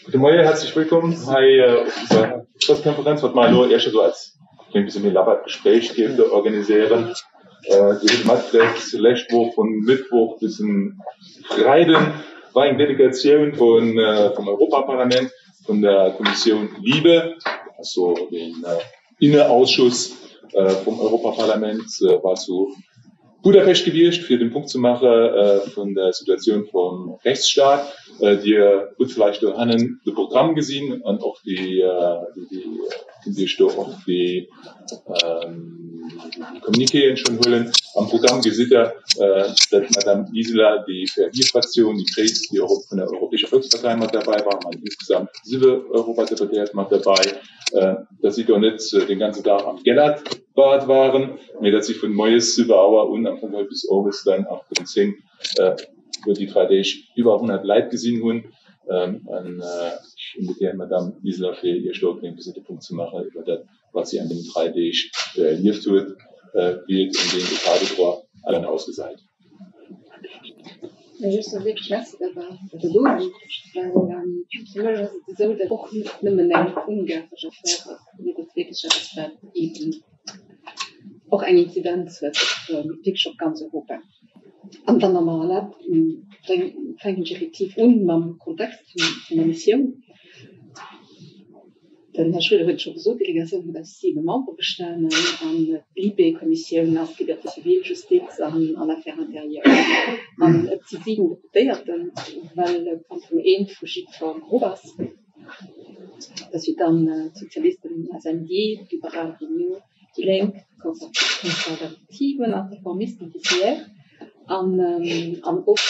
Gudde Moie, herzlech wëllkomm hei op dëser Pressekonferenz, wat mer elo Iech esou als e bësse méi labbert Gespréich dierfte organiséieren. Dir hutt matkritt, lescht Woch vun Mëttwoch bis en Freiden war eng Delegatioun vun vum Europaparlament, vun der Kommissioun LIBE, also den Inneausschuss vum Europaparlament, war zu Budapest gewiescht, fir den Punkt ze maache vun der Situatioun vum Rechtsstaat. Dir hutt vläicht dohannen de Programm gesinn an och déi, kënnt Iech do och déi Communiquéen schonn huelen. Am Programm gesitt Der, datt d'Madame Wiseler, déi fir hir Fraktioun déi gréisst, déi och vun der Europäescher Volkspartei mat derbäi war, mat insgesamt siwe Europadeputéierte mat derbäi, datt si do net den ganzen Dag am Gellert Bad waren, mee datt si vun moies 7 Auer un am Fong bis owes dann 8 oder 10 iwwer déi 3 Deeg iwwer 100 Leit gesinn hunn. An ech invitéieren d'Madame Wiseler fir Iech do e kléng bëssen de Punkt ze maachen iwwer dat wat si an deenen 3 Deeg erlieft huet, wéi et ëm den Etat de droit dann ausgesäit. Ech soe wierklech Merci, datt Der dat elo gemaach hutt, well fir mech ass et esou, datt och net nëmmen eng ungaresch Affär ass, mee datt wierklech eppes, wat eeben och eng Inzidenz huet op wierklech op ganz Europa. An wann Der mer erlaabt, fänken ech effektiv un mam Kontext vun der Missioun. Den Här Schroeder huet et scho gesot, d'Delegatioun huet aus siwe Membere bestanen an d'LIBE-Kommissioun ass Liberté civile, Justiz an Affaires intérieures. An et si siwen Deputéierten, well et am Fong ee vu jiddwer Grupp ass. Dat si dann d'Sozialisten, SND, d'Liberal, Renew, déi Lénk, d'Konservativen an d'Reformisten, PCR, an och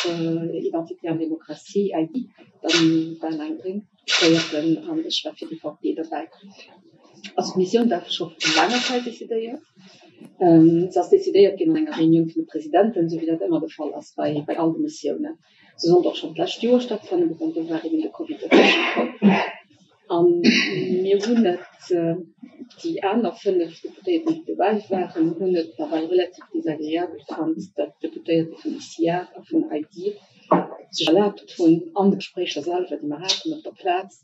Identité an Demokratie, ID. Dann waren eng gréng. Déieren an ech war fir d'EVP derbäi. Also d'Missioun war scho virun laanger Zäit decidéiert. Se ass decidéiert ginn an enger Reunioun vun de Presidenten, esou wéi dat ëmmer de Fall ass bei bei all de Missiounen. Se sollt och schonn d'lescht Joer stattfannen, mee bon, do war eben de Covid dozwësche komm. A mir hunn et, déi aner 5 Deputéierten, déi dobäi waren, hunn et nawell relativ desagreabel fonnt, datt d'Deputéierte vun ICR a vun ID, sech erlaabt hunn, an de Gespréicher selwer, déi mer haten op der Plaz,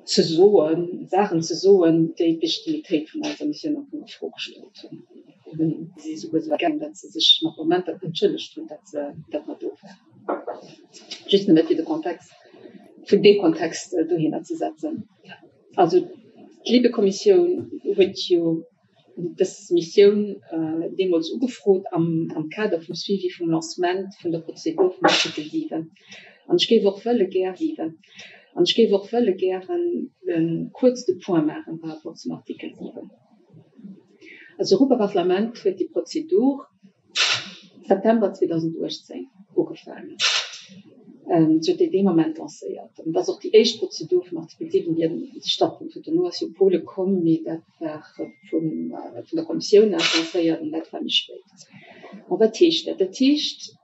ze soen, Saachen ze soen, déi d'Legitimitéit vun eiser Missioun am Fong a Fro gestallt hunn. Si si souguer esou wäit gaangen, datt se sech mat Momenter entschëllegt hunn, datt se, datt mer do waren. Just nëmme fir de Kontext, fir dee Kontext dohinner ze setzen. Also d'Libe-Kommissioun huet jo dës Missioun deemools ugefrot am Kader vum Suivi vum Lancement vun der Prozedur vum Artikel 7. An ech géif och wëlle gär 7. An ech géif och wëlle gären kuerz de Point maachen par rapport zum Artikel 7. Also d'Europaparlament huet déi Prozedur September 2018 ugefaangen. Se huet déi dee Moment lancéiert. An et ass och déi éischt Prozedur vum Artikel 7, déi stattfonnt huet. Dono ass jo Pole komm, mee dat war vun der Kommissioun aus lancéiert an dat war méi spéit. Bon, wat heescht dat? Dat heescht,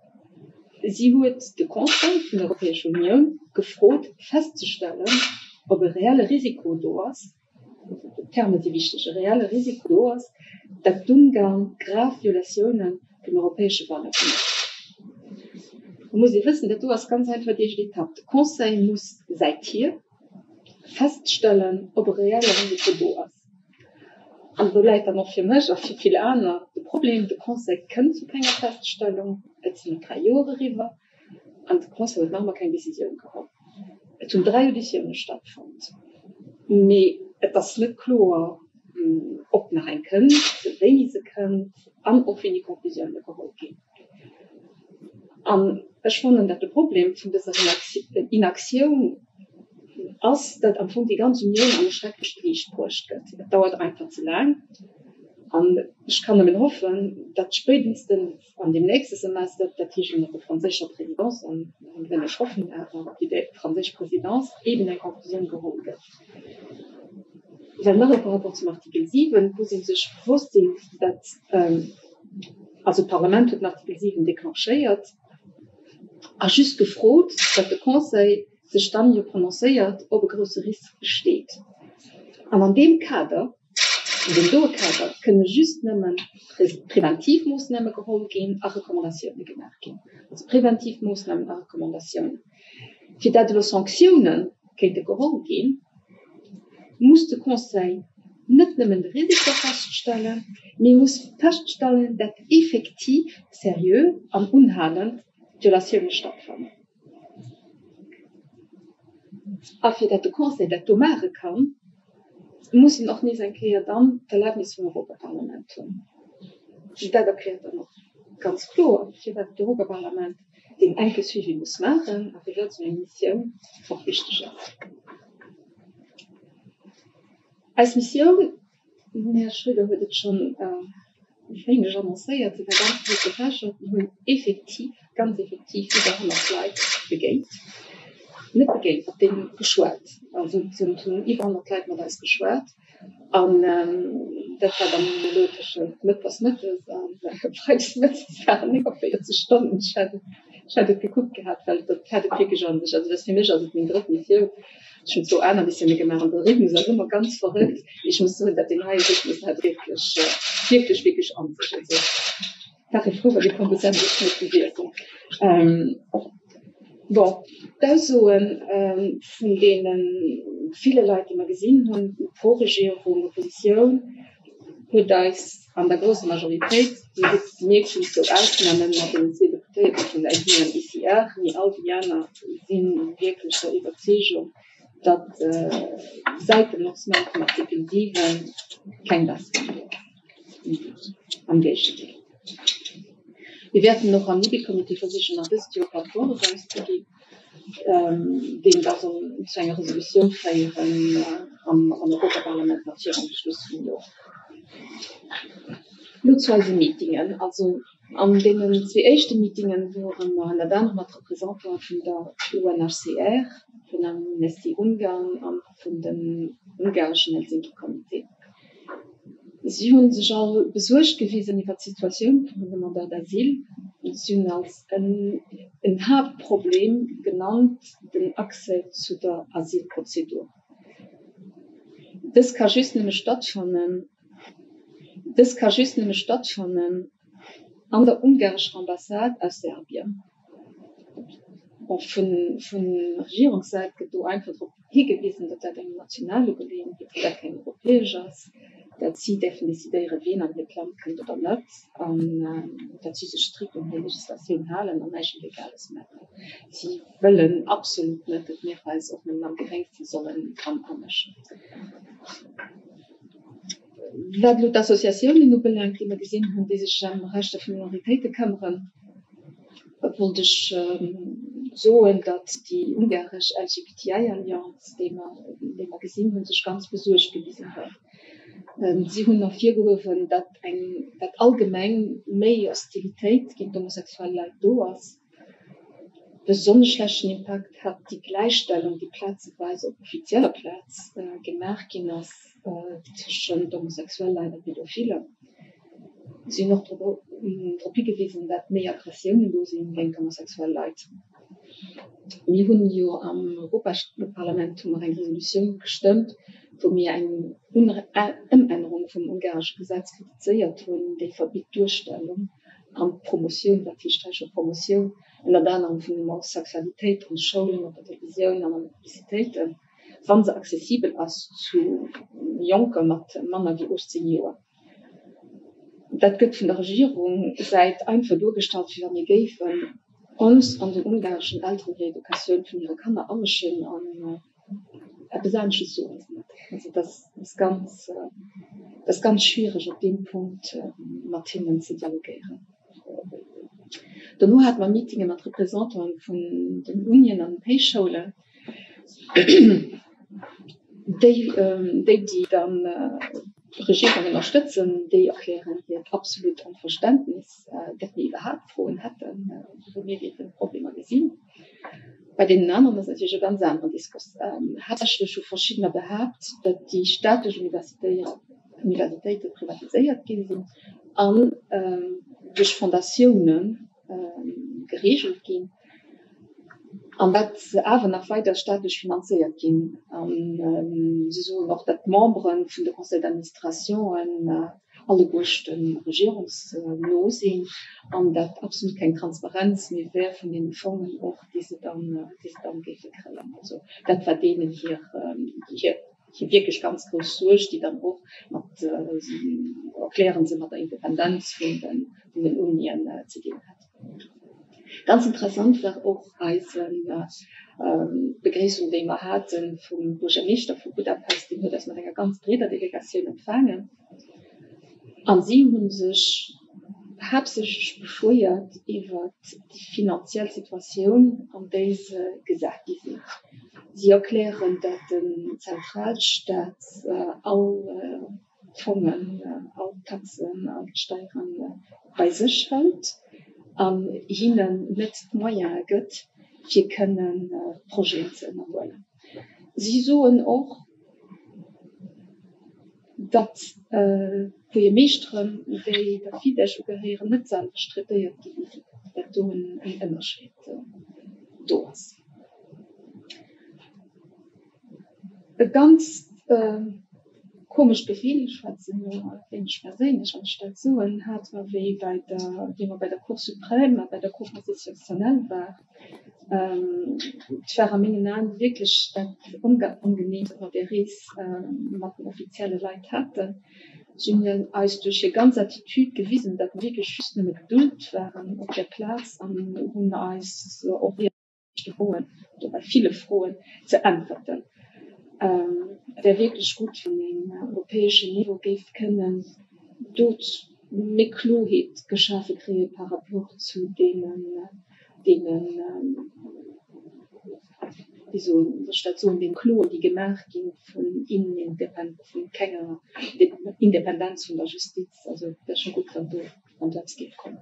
si huet de Conseil vun der Europäescher Unioun gefrot festzestellen, ob e reelle Risiko do ass, D'Terme si wichteg, e reelle Risiko do ass, datt d'Ungarn grav Violatioune vun europäesche Valeure mécht. Da muss ee wëssen, dat do ass ganz einfach déi éischt Etapp. De Conseil muss säit hir feststellen, ob e reelle Risiko do ass. An do läit dann och fir mech a fir vill aner de Problem, De Conseil kënnt zu kenger Feststellung. Et sinn elo 3 Joer eriwwer. An de Conseil huet nach ëmmer keng Decisioun geholl. Et hunn 3 Auditioune stattfonnt, mee et ass net kloer, ob nach eng kënnt, wéini se kënnt an och wéini Conclusioune geholl ginn. An ech fannen, datt de Problem vun dëser Inaktioun ass, datt am Fong déi ganz Unioun an e schrecklecht Liicht bruecht gëtt. Et dauert einfach ze laang. An ech kann nëmmen hoffen, datt spéitestens An deem nächste Semester, dat heescht ënnert der franséischer Présidence, an wëll ech hoffen awer op déi franséisch Présidence, eeben eng Conclusioun geholl gëtt. Well nach par rapport zum Artikel 7 muss ee sech bewosst sinn, datt, also d'Parlament huet den Artikel 7 déclenchéiert a just gefrot, datt de Conseil sech dann jo prononcéiert, ob e grousse Risk besteet. An an deem Kader An deem doe Kader kënne just nëmme preventiv Moossname geholl ginn a Recommandatioune gemaach ginn. Also preventiv Moossnamen a Recommandatiounen. Fir dat elo Sanktiounen. kéinte geholl ginn, muss de Conseil net nëmmen de Risiko feststellen, mee muss feststellen, dat effektiv seriö an unhalend Violatioune stattfannen. A fir dat de Conseil dat do maache kann, muss en och nees eng Kéier dann d'Erlaabnis vum Europaparlament hunn. Dat erkläert dann och ganz kloer, firwat d'Europaparlament deen enke Suivi muss maachen a firwat esou eng Missioun och wichteg ass. Eis Missioun, den Här Schroeder huet et schonn e wéineg annoncéiert, se war ganz breet gefächert. Mir hunn effektiv, ganz effektiv iwwer 100 Leit begéint, net begéint, mat deene geschwat. Also et hunn iwwer 100 Leit mat eis geschwat. An dat war dann elo tëschent mëttwochs mëttes a freides mëttes waren 49 Stonnen. Ech hat et, ech hat et gekuckt gehat, well dat hat et wierklech an sech. Also dat ass fir mech ass et meng drëtt Missioun. Ech hunn zwou aner Missioune gemaach an de Rhythmus ass ëmmer ganz verrëckt. Mee ech muss soen, dat deen heie Rhythmus hat wierklech, wierklech, wierklech an sech. Also war ech frou, well déi Kompetenz ech net gewielt hunn. Bon, d'Aussoe vun deene ville Leit, déi mer gesinn hunn, Pro-Regierung, Oppositioun, huet eis an der grousser Majoritéit, Dir hutt gemierkt, hunn zwou Ausnamen mat deenen zwee Deputéierte vun der ID an ICR, mee all déi aner si wierklech der Iwwerzeegung, datt säit dem Lancement vum Artikel 7 keng Besserung do ass. Am Géigendeel. Mir wäerten och am Libe-Comité versichen, nach dëst Joer Rapport erauszeginn, deen da soll zu enger Resolutioun féieren am Europaparlament nach virum Schluss vum Joer. Elo zu eise Meetingen. Also an deenen zwee éischte Meetingen wore mer ënnert anerem mat Représentanten vun der UNHCR, vun Amnesty Ungarn a vun dem ungareschen Helsinki-Comité. Si hu sech all besuergt gewisen iwwer d'Situatioun vun den Demandeurs d'asile. Si hunn als en Haaptproblem genannt den Accès zu der Asylprozedur. Dës ka just nëmme stattfannen, dës ka just nëmme stattfannen an der ungarescher Ambassade aus Serbien. Bon, vun Regierungssäit gëtt do einfach drop higewisen, datt dat eng national Ugeleeënheet, datt dat keng europäesch ass, datt si däerfen decidéieren, wien an hiert Land kënnt oder net, an datt si sech strikt un hir Legislatioun halen an näischt Illegales maachen. Si wëllen absolut net, datt mir eis och nëmmen am geréngste sollen dran amëschen. Wat elo d'Associatiounen ubelaangt, déi mer gesinn hunn, déi sech ëm Rechter vu Minoritéite këmmeren, wollt ech soen, datt déi ungaresch LGBTI-Allianz, déi mer, déi mer gesinn hunn, sech ganz besuergt gewisen huet. Si hunn ervirgehuewen, datt eng, datt allgemeng méi Hostilitéit géint homosexuell Leit do ass. Besonnesch schlechten Impakt hat déi Gläichstellung, déi plazeweis op offizieller Plaz gemaach ginn ass tëschent homosexuell Leit a Pädophiller. Si hunn och drop higewisen, dat méi Aggressiounen do sinn géint homosexuell Leit. Mir hunn jo am Europaparlament hu mer eng Resolutioun gestëmmt, wou mir eng Ëmännerung vum ungaresche Gesetz kritizéiert hunn, déi verbitt d'Duerstellung an d'Promotioun, wat heescht hei scho Promotioun, ënnert anerem vun Homosexualitéit an de Schoulen, op der Televisioun an an de Publicitéiten, wa se accessibel ass zu Jonke mat manner wéi 18 Joer. Dat gëtt vun der Regierung Säit einfach duergestallt, wéi wa mir géifen ons an den ungareschen Elteren hir Educatioun vun hire Kanner amëschen an Eppes anesches soen se net. Also dat ass ganz, dat ass ganz schwiereg op deem Punkt mat hinnen ze dialogéieren. Dono hate mer Meetinge mat Représentanten vun den Unien an den Héichschoulen, déi, déi déi dann d'Regierung ënnerstëtzen, déi erklären hiert absolut Onverständnis, datt mir iwwerhaapt Froen hätten, wou mir géifen Problemer gesinn. Bei deenen aneren ass natierlech e ganz aneren Diskurs. Haaptsächlech hu verschiddener behaapt, datt déi staatlech Universitéite privatiséiert gi sinn an duerch Fondatioune gereegelt ginn, an datt se awer nach weider staatlech finanzéiert ginn. A se soen och, datt d'Membere vun de Conseils d'administrationen. alleguerchte regierungsno sinn an dat absolut keng Transparenz méi wär vun deene Fongen och, déi se dann, déi se dann géife kréien. Also dat war deenen hir, hir, hir wierklech ganz grouss Suerg, déi dann och mat, erklären se, mat der Independenz vun den, vun den Unien ze dinn hat. Ganz interessant war och eise Begréissung, déi mer hate vum Buergermeeschter vu Budapest. Deen huet eis mat enger ganz breeder Delegatioun empfaangen. A si hu sech haaptsächlech beschwéiert iwwert déi finanziell Situatioun, an déi se gesat gi sinn. Si erklären, datt den Zentralstaat all Fongen, all d'Taxen, all d'Steiere bei sech hëlt an hinnen net d'Moyene gëtt, fir kënne Projeten ze ënnerhuelen. Si soen och, datt d'Buergermeeschteren, déi der Fidesz ugehéieren, net d'selwecht traitéiert gi wéi si, datt do en Ënnerscheed do ass. E ganzt komescht Gefill, ech schwätzen elo e wéineg perséinlech, wann ech dat soen, hat mer wéi bei der, wéi mer bei der Cour suprême a bei der Cour constitutionnelle war. Et war a mengen Aen wierklech dat Onangenehmst, wat mer op där Rees mat den offizielle Leit haten. Si hunn eis duerch hir ganz Attitude gewisen, datt mer wierklech just nëmme gedullt waren op där Plaz an hunn eis och éischte Froen oder bei ville Froen ze äntwerten. Et wär wierklech gutt, wann een europäeschen Niveau géif kënnen do méi Kloheet geschafe kréie par rapport zu deenen, deenen, wéi soll ech dat soen, deene Kloen, déi gemaach gi vun vun kenger Independenz vun der Justiz. Also et wär scho gutt, wann do an dat géif kommen.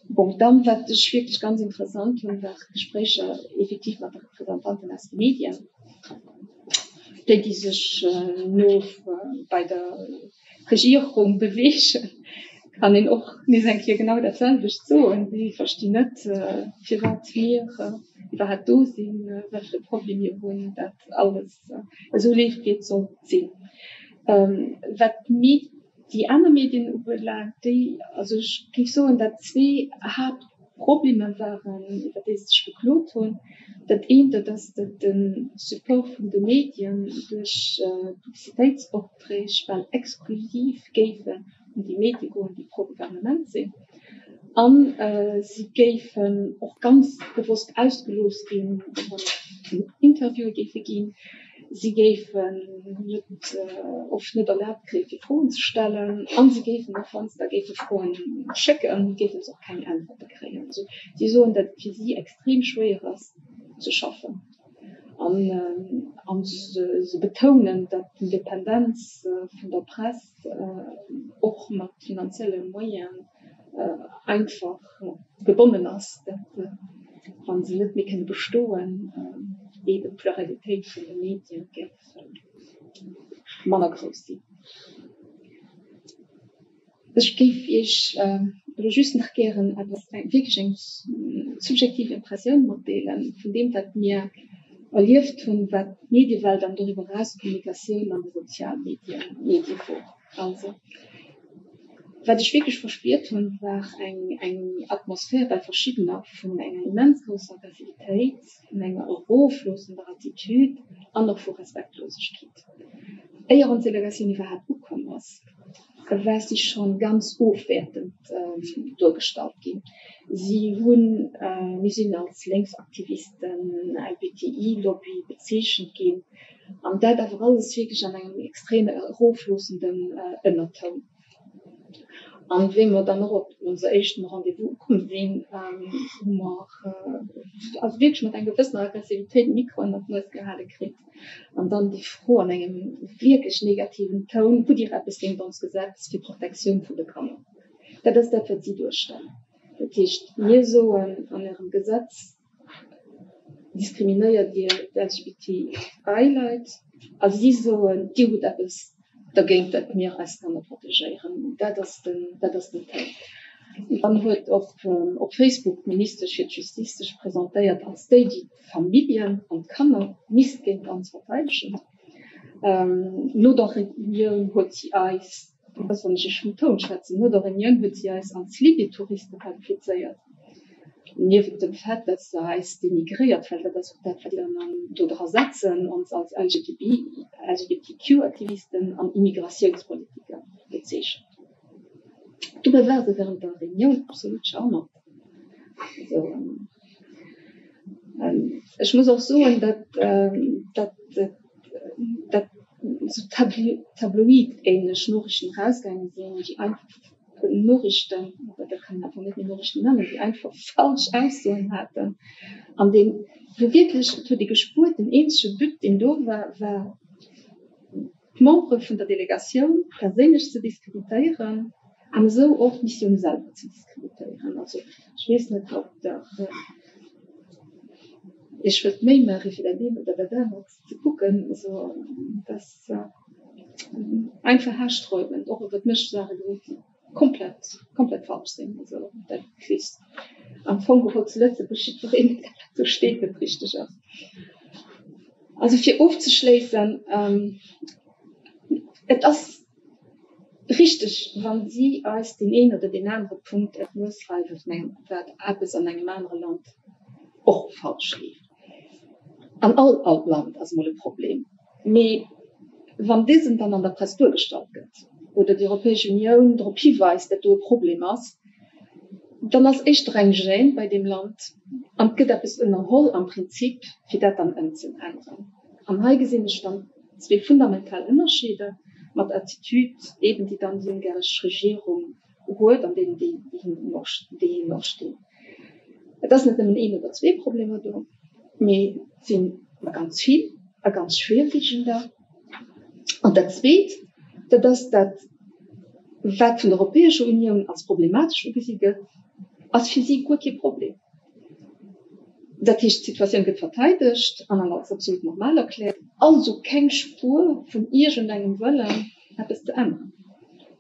Bon, dann, wat ech wierklech ganz interessant hunn, war d'Gespréicher effektiv mat de Representanten aus de Medien, déi, déi sech no bei der Regierung beweegen, kann een och nees eng Kéier genau dat selwecht soen. Déi verstinn net, firwat mir iwwerhaapt do sinn, wat fir e Problem mir hunn, dat alles esou leeft, wéi et sollt sinn. Wat d'Med. Déi aner Medien ubelaangt, déi, also ech géif soen, dat zwee Haaptproblemer waren, iwwer déi se sech beklot hunn. Dat eent, dat ass, datt de Support vun de Medien duerch Publicitéitsopträg bal exklusiv géifen un déi Medie goen, déi pro Gouvernement sinn. A si géifen och ganz bewosst ausgelooss ginn, wann Interviewe géife ginn. Si géifen net oft net erlaabt kréien, fir Froen ze stellen, a si géifen och, wa se da géife Froen schécken, géife se och keng Äntwerte kréien. Also si soen, datt et fir si extrem schwéier ass ze schaffen. An se betounen, datt d'Independenz vun der Press och mat finanzielle Moyenen einfach gebonnen ass, dat wa se net méi kënne bestoen, eben d'Pluralitéit vun de Medie géif manner grouss sinn. Ech géif Iech elo just nach gären eppes, wierklech eng subjektiv Impressioun matdeelen vun deem, wat mir erlieft hunn, wat d'Mediewelt an doriwwer eraus d'Kommunikatioun an de Sozialmedie Medie wor. Also, wat ech wierklech verspiert hunn, war eng, eng Atmosphär bei verschiddener vun enger immens grousser Aggressivitéit, vun enger erofloossender Attitude an och vu Respektlosegkeet. Éier ons Delegatioun iwwerhaapt ukomm ass, war si schonn ganz ofwäertend duergestallt ginn. Si hunn, mir sinn als Lénksaktivisten, LBTI-Lobby bezeechent ginn. An dat awer alles wierklech an engem extrem erofloossenden Ënnertoun. An wéi mer dann och op onser éischten Rendez-vous ukomm sinn, hu mer also wierklech mat enger gewëssener Aggressivitéit de Mikro ënnert d'Nues gehale kritt an dann déi Fro an engem wierklech negativen Toun, Hutt Dir eppes géint ons Gesetz fir d'Protektioun vun de Kanner? Dat ass dat, wat si duerstellen. Dat heescht, mir soen an Ärem Gesetz, Diskriminéiert Dir d'LGBTI-Leit a si soen, Dir hutt eppes dergéint, datt mir eis Kanner protegéieren. Dat ass den, dat ass den Toun. Dann huet och op Facebook d'Ministesch fir d'Justiz sech presentéiert als déi, déi d'Familljen an d'Kanner misst géint ons verteidegen. No der Reunioun huet si eis. Dass wann ech iech vum Toun schwätzen, no der Reunioun huet si eis als Libye-Touriste qualifizéiert. Niewent dem Fait, dass se eis denigréiert, well dat ass och dat, wat si dann do dra setzen, ons als LGTB, LGBTQ-Aktivisten an Immigratiounspolitiker bezeechent. Dobäi war se während der Reunioun absolut charmant. Also, ech muss och soen, dat, dat, dat sou tabloid-ähnlech Noriichten erausgaange sinn, déi einfach Noriichten, oder dat kann een einfach net méi Noriichten nennen, déi einfach falsch Aussoen haten an deen, wou wierklech, et huet ee gespuert, den eenzege But, deen do war, war d'Membere vun der Delegatioun perséinlech ze diskreditéieren an esou och d'Missioun selwer ze diskreditéieren. Also ech weess net, ob Der Iech wëllt d'Méi maachen, fir dat eent oder dat anert ze kucken. Also et ass einfach haarsträubend, och iwwert mech Saache gesot ginn, déi komplett, komplett falsch sinn. Also dat weess am Fong geholl zu Lëtzebuerg jiddwereen, datt dat, wat do steet, net richteg ass. Also fir ofzeschléissen, Et ass richteg, wa si eis deen een oder deen anere Punkt ëm d'Nues reiwen, vun engem, wat eppes an engem anere Land och falsch leeft. An all all Land ass emol e Problem. Mee wann dësen dann an der Press duergestallt gëtt oder déi Europäesch Unioun drop hiweist, dat do e Problem ass, dann ass éischter eng Gêne bei deem Land an et gëtt eppes ënnerholl am Prinzip, fir dat dann ëmzeänneren. An hei gesinn ech dann zwee fundamental Ënnerscheeder mat Attitüd eben, déi dann déi ungaresch Regierung huet an deenen, déi hinnen och, déi hinnen och stinn. Et ass net nëmmen een oder zwee Problemer do, mee et sinn der ganz vill a ganz schwierwiegender. An dat Zweet, dat ass dat, wat vun der Europäescher Unioun als problematesch ugesi gëtt, ass fir si guer kee Problem. Dat heescht, d'Situatioun gëtt verteidegt an als absolut normal erkläert. Also keng Spuer vun iergendengem Wëllen, eppes ze änneren.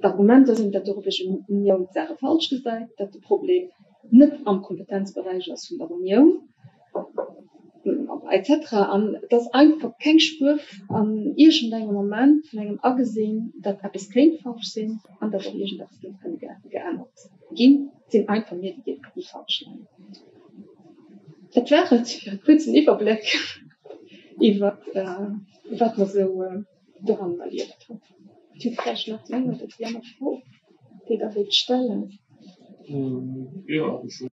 D'Argumenter sinn, datt d'Europäesch Unioun d'Saache falsch gesäit, datt de Problem net am Kompetenzberäich ass vun der Unioun, etc. An et ass einfach keng Spuer an iergendengem Moment vun engem Agesinn, datt eppes kéint falsch sinn an datt och iergendeppes géif kënne geännert ginn. Et sinn einfach mir, déi déi falsch leien. Dat war et fir e kuerzen Iwwerbléck iwwer wat mer esou doran erlieft hunn. Hutt Dir vläicht nach déi eng oder déi aner Fro, déi Der wéilt stellen? Jo, ech hunn.